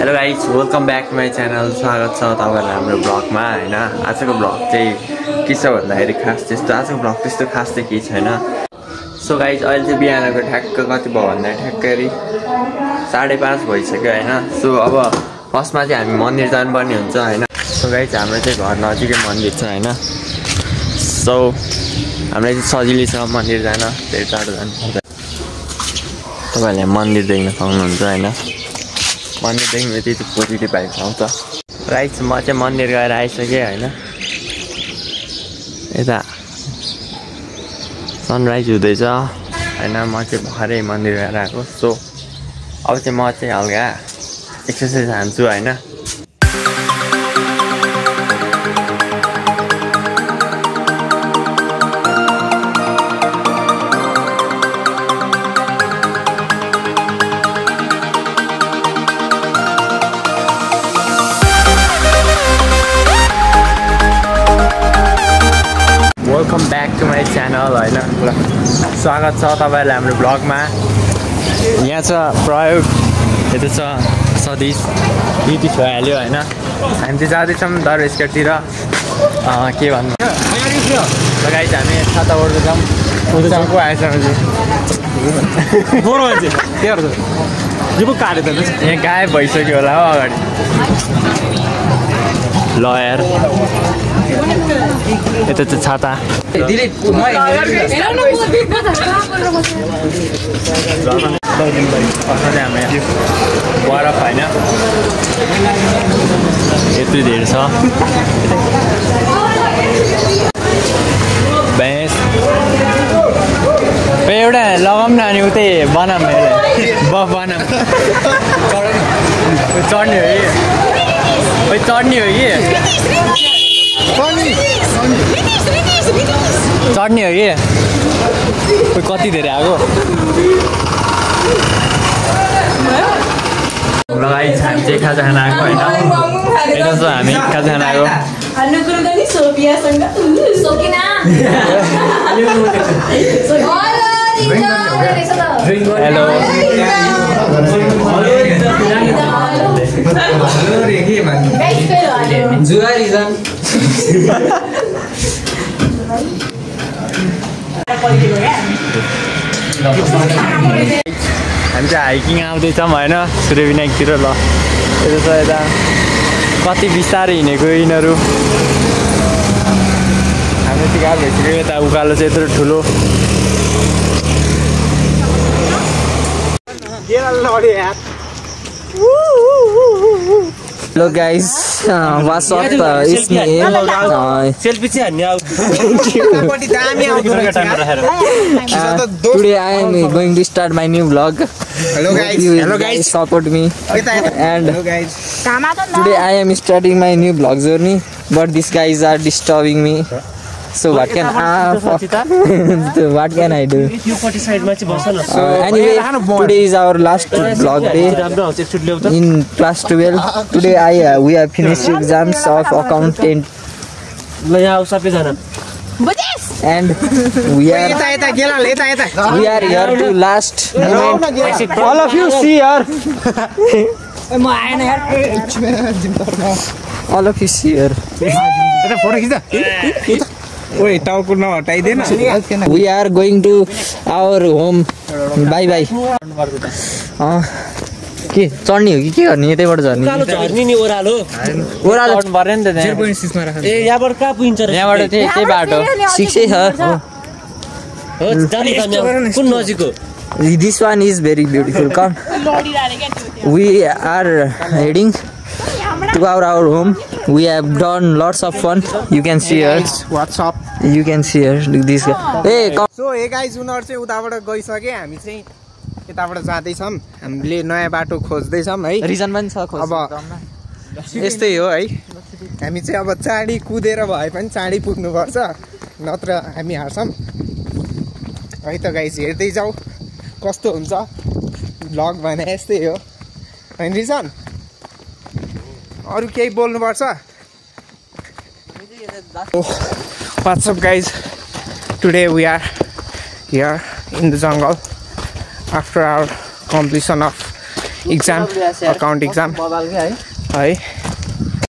Hello guys welcome back to my channel. स्वागत छ तपाईँहरूलाई हाम्रो ब्लगमा होइन। आजको ब्लग चाहिँ के छ भन्दाखेरि खास त्यस्तो आजको ब्लग त्यस्तो खास चाहिँ केही छैन। सो गाइज अहिले चाहिँ बिहानको ठ्याक्क कति भयो भन्दा ठ्याक्कै 5:30 भइसक्यो होइन। सो अब फर्स्टमा चाहिँ हामी मन्दिर जानुपर्ने हुन्छ होइन। सो गाइज हाम्रो चाहिँ घर नजिकै मन्दिर छ होइन। सो हामीलाई चाहिँ सजिलै छ मन्दिर जान, धेरै टाढो जानु पर्दैन। तपाईँहरूले मन्दिर देख्न सक्नुहुन्छ होइन। मन्दिर देख्नु त्यति पोजिटिभ भाइब्स आउँछ। राइट म चाहिँ मन्दिर गएर आइसकेँ होइन। यता सनराइज हुँदैछ होइन। म चाहिँ भर्खरै मन्दिर गएर आएको। सो अब चाहिँ म चाहिँ हल्का एक्सर्साइज हान्छु होइन। Welcome back to my channel होइन। स्वागत छ तपाईँहरूलाई हाम्रो ब्लगमा। यहाँ छ प्रयोग, यता छ सतीश, ड्युटी भइहाल्यो होइन। हामी चाहिँ जाँदैछौँ दरवेस्करतिर। के भन्नु गाइज हामी छाता ओर्दैछौँ। को आएछ यहाँ गायब भइसक्यो होला हो अगाडि। लयर यता चाहिँ छाता हामी बरफ होइन यत्रो धेरै छ। भैँस एउटा लगाउँ न अनि उतै बनाऊँ बफ बनाऊँ। चढ्ने हो कि चढ्ने हो कि चढ्ने हो कि कति धेरै आएको लगाइ। हामी चाहिँ खाजा खान आएको होइन। यता छ हामी खाजा खान आएको। हेलो हामी चाहिँ हाइकिङ आउँदैछौँ होइन सूर्यविनायकतिर। ल यता छ यता कति बिस्तारै हिँडेको यिनीहरू। हाम्रो चाहिँ गाह्रो भइसक्यो। यता उकालो चाहिँ यत्रो ठुलो। Hello guys, what's up? It's me. Today I am going to start my new vlog. Hello guys. Hello guys, support me. And Hello guys. today I am starting my new vlog journey, but these guys are disturbing me. So what can what can I do? Anyway, today is our last vlog day in class 12. Today we have finished exams of accountant and we are here to last moment. All of you see here. All of you see here. We are going to our home. Bye bye. के चढ्ने हो कि के गर्ने? यतैबाट झर्ने नि ओरालो ओरालो चढ्नु पर्यो नि त। त्यहाँ 0.6 मा राख्नु। ए यहाँबाट कहाँ पुगिन्छ र? यहाँबाट चाहिँ त्यही बाटो 6 छ। हो जानु त कुन नजिक हो? This one is very beautiful. Come. We are heading to our home. We have done lots of fun. You can see here. What's up? You can see here. Look this guy. Hey, come. So hey guys, उनीहरु चाहिँ उताबाट गइसके। हामी चाहिँ यताबाट जाँदैछौँ। हामीले नयाँ बाटो खोज्दैछौँ है। रिजन पनि छ खोज्नु। अब यस्तै हो है। हामी चाहिँ अब चाँडी कुदेर भए पनि चाँडी पुग्नुपर्छ, नत्र हामी हार्छौँ है त गाइस। हेर्दै जाऊ कस्तो हुन्छ भ्लग भने यस्तै हो हैन रिजन? अरु केही बोल्नुपर्छ? What's up guys? Today we are here in the jungle after our completion of exam account exam है